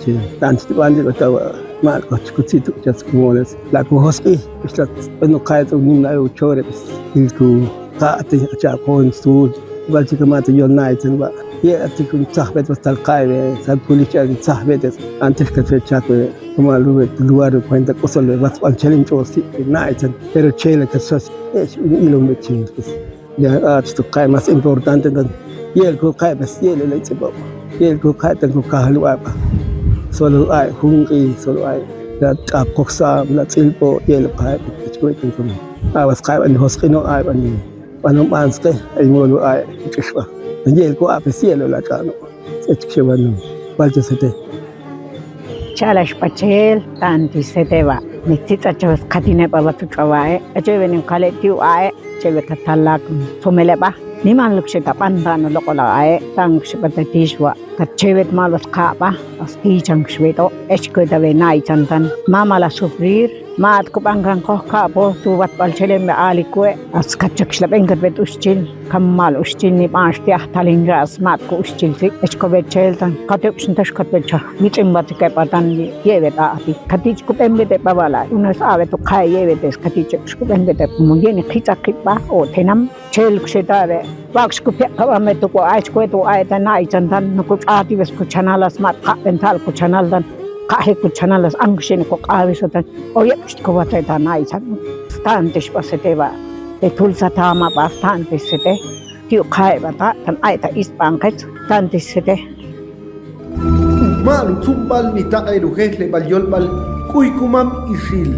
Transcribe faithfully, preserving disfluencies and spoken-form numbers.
Pachel, tanto ti b'anti k'o ta wa' ma' k'o chi kutzit k'u chach kumoles. La' kujosq'i, ix la' b'en uqa'i tu' nimla' uchoreb'es. Il kuqa'ti, acha'ko'n stul, wal chi kama' tu' yol na'itzan wa'. Ye' ati kun tzajb'et was tal qa'i we, tal pulix ch'an tzajb'et, antes que te chak we, toma lugar, lugar cuenta k'usol we, was b'an chelem ch'osi, na'itzan, pero chela que sos, es un ilon de chintes. Ya, ach tu' qa'i más importante, entonces, ye'el kuqa'b'es, ye'el lay tz'ib'ob', ye'el kuqa'tan kukajal wab'a. Solo ay junq'i, solo ay, la t'ab' qojsab', la tz'ilb'o', ye'el qa'b'es, chku'tan como. Awas qa'b'an josq'ino', ay b'an, b'anon b'an sqe, ay molo ay, ch'ixb'a. Ye'el kuqa'b'es, ye'el la ch'ano'. Tz'ich' kxewan, palcha sete. Chalax Pachel, tanti sete wa'. Mitzitz'achos katineb'a wa' tu' ch'awa'e, ach'ewe nin qale' ti' wa'e, ch'ewe tatalak, someleb'a. Niman luk xe ta b'an ta no loq'ola' a'e, tan luk xe b'atatix wa'. Kachewet mal was qa'b'a, as tichan xwet'o, echkue ta we na'itzan tan. Mama la sufrir, ma at kub'an kan qoj ka'po, tu' watb'al chelem we ali kue', as kachak xlab'en katb'et uxchil, kamal uxchil nib'ax ti' ajtalin ya as ma at ku uxchil si', echkue we chel tan, kateb'x ntax katb'et chaj, witz'in watike b'atan ye'wet a'ti. Kati' chkub'en weteb'a wala', unas a'wet uqa'i ye'wet es kati' chek' xkub'en weteb', como yeni qitz'aqib'a, o tenam, chel kuxeta'we. Wak'x kupiaq' kab'an we tu' k'o ay chkue tu' ay ta na'itzan tan, no kuch'ati wes kuchanalas, ma at qaq'ben ta'al kuchanal tan, qaq'ji kuchanalas, ankuxin kuq'awisa tan, oyeb' xtkowatay ta na'itzan. Tanti xb'a sete wa', te tulsa tama b'a, tanti sete. ti' uqaebata' tan ay ta isbanqech tan ti' sete. Maq'lu tzunb'al nitaq'el ujejleb'al yolb'al k'uy kumam ixil.